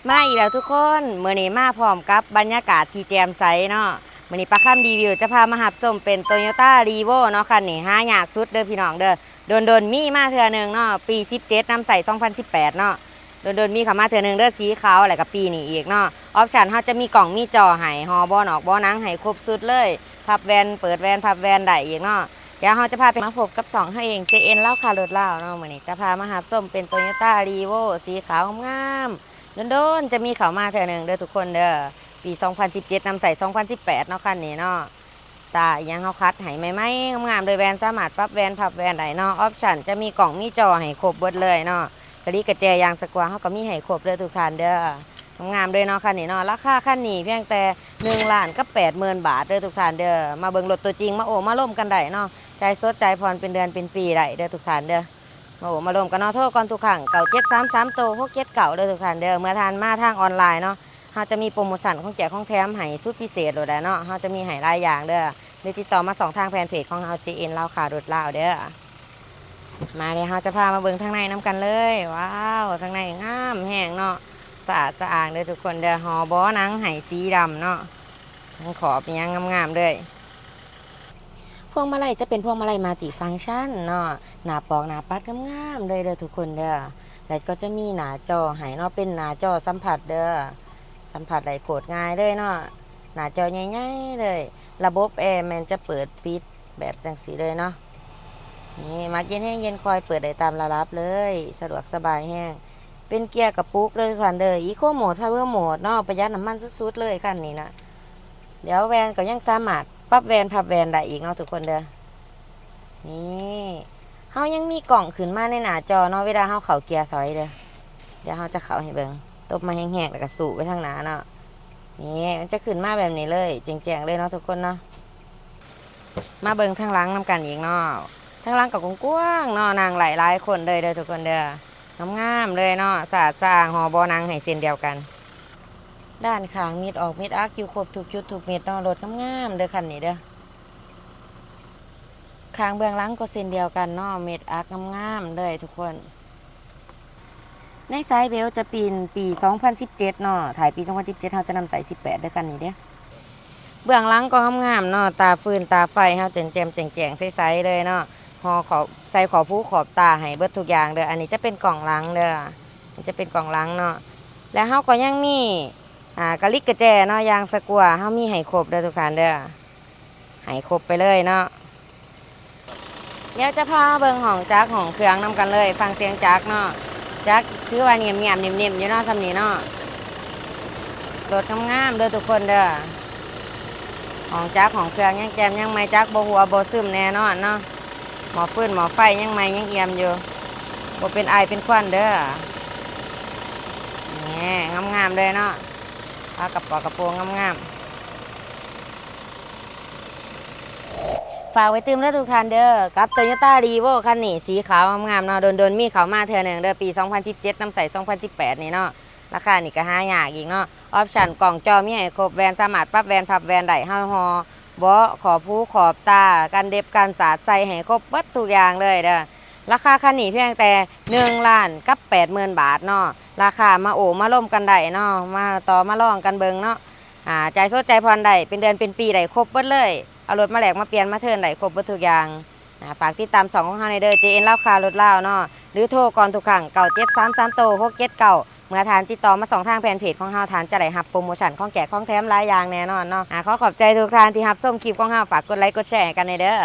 ມາອີກແລ້ວທຸກຄົນ, ມື້ນີ້ມາພ້ອມກັບບັນຍາກາດທີ່ແຈ່ມໃສເນາະ. ມື້ນີ້ປາຄຳຣີວິວຈະພາມາຮັບຊົມເປັນ Toyota Revo ເນາະ, ຄັນນີ້ຫາຍາກສຸດເດີພີ່ນ້ອງເດີ. ດົນໆມີມາເທື່ອໜຶ່ງເນາະ, ປີສິບເຈັດນຳໃຊ້ສອງພັນສິບແປດເນາະ, ດົນໆມີເຂົ້າມາເທື່ອໜຶ່ງເດີ, ສີຂາວ ແລ້ວກໍປີນີ້ອີກເນາະ. ອອບຊັນເຮົາຈະມີກ້ອງ ມີຈໍໃຫ້, ຫໍ່ເບາະນອກເບາະໜັງໃຫ້ຄົບຊຸດເລີຍ, ພັບແວ່ນ ເປີດແວ່ນ ພັບແວ່ນໄດ້ອີກເນາະ. ດຽວເຮົາຈະພາໄປ ມາພົບກັບຊ່ອງເຮົາເອງ ເຈເອັນ ລາວຄ້າລົດລາວເນາະ. ມື້ນີ້ຈະພາມາຮັບຊົມເປັນ Toyota Revo ສີຂາວງາມໆ, ດົນໆຈະມີເຂົ້າມາເທື່ອໜຶ່ງເດີທຸກຄົນເດີ. ປີສອງພັນສິບເຈັດນຳໃຊ້ສອງພັນສິບແປດເນາະ, ຄັນນີ້ເນາະ. ຕາອີ່ຫຍັງເຮົາຂັດໃຫ້ໃໝ່ໆງາມໆເລີຍ, ແວ່ນສາມາດປັບແວ່ນພັບແວ່ນໄດ້ເນາະ. ອອບຊັນຈະມີກ້ອງ ມີຈໍໃຫ້ຄົບເບິດເລີຍເນາະ, ກະລິກກະແຈ ຢາງສະກວາເຮົາກໍມີໃຫ້ຄົບເດີທຸກທ່ານເດີ. ງາມໆເລີຍເນາະ ຄັນນີ້ເນາະ. ລາຄາຄັນນີ້ພຽງແຕ່ໜຶ່ງລ້ານກັບແປດໝື່ນບາດເດີທຸກທ່ານເດີ. ມາເບິ່ງລົດຕົວຈິງ ມາໂອ້ມາລົມກັນໄດ້ເນາະ, ຈ່າຍສົດຈ່າຍຜ່ອນເປັນເດືອນເປັນປີໄດ້ເດີທຸກທ່ານເດີ. ມາໂອ້ມາລົມກັນເນາະ, ໂທກ່ອນທຸກຄັ້ງ ເກົ້າເຈັດສາມສາມໂຕ ຫົກເຈັດເກົ້າເດີທຸກທ່ານເດີ. ເມື່ອທ່ານມາທາງອອນລາຍເນາະ, ເຮົາຈະມີໂປຣໂມຊັນຂອງແຈກຂອງແຖມໃຫ້ສຸດພິເສດໂລດແຫຼະເນາະ. ເຮົາຈະມີໃຫ້ຫຼາຍຢ່າງເດີ, ຫຼືຕິດຕໍ່ມາຊ່ອງທາງແຟນເພຈຂອງເຮົາ ເຈເອັນ ລາວຄ້າລົດລາວເດີ. ມາເລີຍ, ເຮົາຈະພາມາເບິ່ງທາງໃນນຳກັນເລີຍ. ວ້າວ ທາງໃນງາມແຮງເນາະ, ສະອາດສະອ້າງເດີທຸກຄົນເດີ. ຫໍ່ເບາະໜັງໃຫ້ສີດຳເນາະ, ທັງຂອບອີ່ຫຍັງງາມໆເລີຍ. ພວງມາໄລຈະເປັນພວງມາໄລມັນຕິຟັງຊັນເນາະ, ໜ້າປອກໜ້າປັດງາມໆເລີຍເດີທຸກຄົນເດີ. ແລ້ວກໍຈະມີໜ້າຈໍໃຫ້ເນາະ, ເປັນໜ້າຈໍສຳຜັດເດີ, ສຳຜັດໄດ້ໂຄດງ່າຍເລີຍເນາະ, ໜ້າຈໍໃຫຍ່ໆເລີຍ. ລະບົບແອແມ່ນຈະເປີດປິດແບບຈັ່ງຊີ້ເລີຍເນາະ. ນີ້ ມັກເຢັນແຮງເຢັນຄອຍ ເປີດໄດ້ຕາມລະດັບເລີຍ, ສະດວກສະບາຍແຮງ. ເປັນເກຍກະປຸກເລີຍຄັນເດີ, Eco Mode Power Mode ເນາະ, ປະຢັດນ້ຳມັນສຸດໆເລີຍຄັນນີ້ນະ. ແລ້ວແວ່ນກໍຍັງສາມາດປັບແວ່ນພັບແວ່ນໄດ້ອີກເນາະທຸກຄົນເດີ. ນີ້ ເຮົາຍັງມີກ້ອງຂຶ້ນມາໃນໜ້າຈໍເນາະ ເວລາເຮົາເຂົ້າເກຍຖອຍເດີ. ດຽວເຮົາຈະເຂົ້າໃຫ້ເບິ່ງ, ຕົບມາແຮງໆ ແລ້ວກໍສູ້ໄປທາງໜ້າເນາະ. ນີ້ ມັນຈະຂຶ້ນມາແບບນີ້ເລີຍ, ແຈ້ງໆເລີຍເນາະທຸກຄົນເນາະ. ມາເບິ່ງທາງຫຼັງນຳກັນອີກເນາະ. ທາງຫຼັງກໍກວ້າງໆເນາະ, ນັ່ງໄດ້ຫຼາຍຄົນເລີຍເດີທຸກຄົນເດີ. ງາມໆເລີຍເນາະ, ສະອາດສະອ້າງ, ຫໍ່ເບາະໜັງໃຫ້ເຊັ່ນດຽວກັນ. ດ້ານຂ້າງເມັດອອກເມັດອັກຢູ່ຄົບທຸກຈຸດທຸກເມັດເນາະ, ລົດງາມໆເດີຄັນນີ້ເດີ. ຂ້າງເບື້ອງຫຼັງກໍເຊັ່ນດຽວກັນເນາະ, ເມັດອັກງາມໆເລີຍທຸກຄົນ. ໃນສາຍເບວຈະປິ່ນປີສອງພັນສິບເຈັດເນາະ, ທ້າຍປີສອງພັນສິບເຈັດ ເຮົາຈະນຳໃຊ້ສິບແປດເດີຄັນນີ້ເດ້. ເບື້ອງຫຼັງກໍງາມໆເນາະ, ຕາຟືນຕາໄຟເຮົາແຈ່ມໆແຈ້ງໆໃສໆເລີຍເນາະ. ຫໍ່ຂອບ ໃສ່ຂອບຫູຂອບຕາໃຫ້ເບິດທຸກຢ່າງເດີ. ອັນນີ້ຈະເປັນກ້ອງຫຼັງເດີ, ນີ້ຈະເປັນກ້ອງຫຼັງເນາະ. ແລະເຮົາກໍຍັງມີ ອ່າ ກະລິກກະແຈເນາະ, ຢາງສະກວາເຮົາມີໃຫ້ຄົບເດີທຸກທ່ານເດີ. ໃຫ້ຄົບໄປເລີຍເນາະ. ດຽວຈະພາເບິ່ງຫ້ອງຈັກຫ້ອງເຄື່ອງນຳກັນເລີຍ, ຟັງສຽງຈັກເນາະ. ຈັກຖືວ່າໜຽມໆ ເນັມໆຢູ່ເນາະ, ຊ່ຳນີ້ເນາະ. ລົດງາມໆເດີທຸກຄົນເດີ. ຫ້ອງຈັກຫ້ອງເຄື່ອງຍັງແຈ່ມຍັງໃໝ່, ຈັກບໍ່ຮົ່ວບໍ່ຊຶມແນ່ນອນເນາະ. ໝໍ້ຟືນໝໍ້ໄຟຍັງໃໝ່ຍັງອ່ຽມຢູ່, ບໍ່ເປັນອາຍເປັນຄວັນເດີ. ນີ້ ງາມໆເລີຍເນາະ, ຝາກະເປົາກະໂປງງາມໆ. ຝາກໄວ້ຕື່ມເດີທຸກທ່ານເດີ, ກັບ Toyota Revo ຄັນນີ້ ສີຂາວງາມໆເນາະ, ດົນໆມີເຂົ້າມາເທື່ອໜຶ່ງເດີ, ປີສອງພັນສິບເຈັດນຳໃຊ້ສອງພັນສິບແປດນີ້ເນາະ. ລາຄານີ້ກໍຫາຍາກອີກເນາະ. ອອບຊັນກ້ອງຈໍມີໃຫ້ຄົບ, ແວ່ນສາມາດປັບແວ່ນພັບແວ່ນໄດ້, ເຮົາຫໍ່ເບາະ, ຂອບຫູຂອບຕາ, ກັນເດັບກັນສາດ, ໃສ່ໃຫ້ຄົບເບິດທຸກຢ່າງເລີຍເດີ. ລາຄາຄັນນີ້ພຽງແຕ່ໜຶ່ງລ້ານກັບແປດໝື່ນບາດເນາະ. ລາຄາມາໂອ້ມາລົມກັນໄດ້ເນາະ, ມາຕໍ່ມາລອງກັນເບິ່ງເນາະ. ອາ ຈ່າຍສົດຈ່າຍຜ່ອນໄດ້, ເປັນເດືອນເປັນປີໄດ້, ຄົບເບິດເລີຍ. ເອົາລົດມາແລກມາປ່ຽນມາເທີນໄດ້, ຄົບເບິດທຸກຢ່າງ. ອາ ຝາກຕິດຕາມຊ່ອງຂອງເຮົາແດ່ເດີ, ເຈເອັນ ລາວຄ້າລົດລາວເນາະ, ຫຼືໂທກ່ອນທຸກຄັ້ງ ເກົ້າເຈັດສາມສາມໂຕ ຫົກເຈັດເກົ້າ. ເມື່ອທ່ານຕິດຕໍ່ມາຊ່ອງທາງແຟນເພຈຂອງເຮົາ, ທ່ານຈະໄດ້ຮັບໂປຣໂມຊັນຂອງແຈກຂອງແຖມຫຼາຍຢ່າງແນ່ນອນເນາະ. ອາ ຂໍຂອບໃຈທຸກທ່ານທີ່ຮັບຊົມຄລິບຂອງເຮົາ, ຝາກກົດໄລກົດແຊໃຫ້ກັນແດ່ເດີ.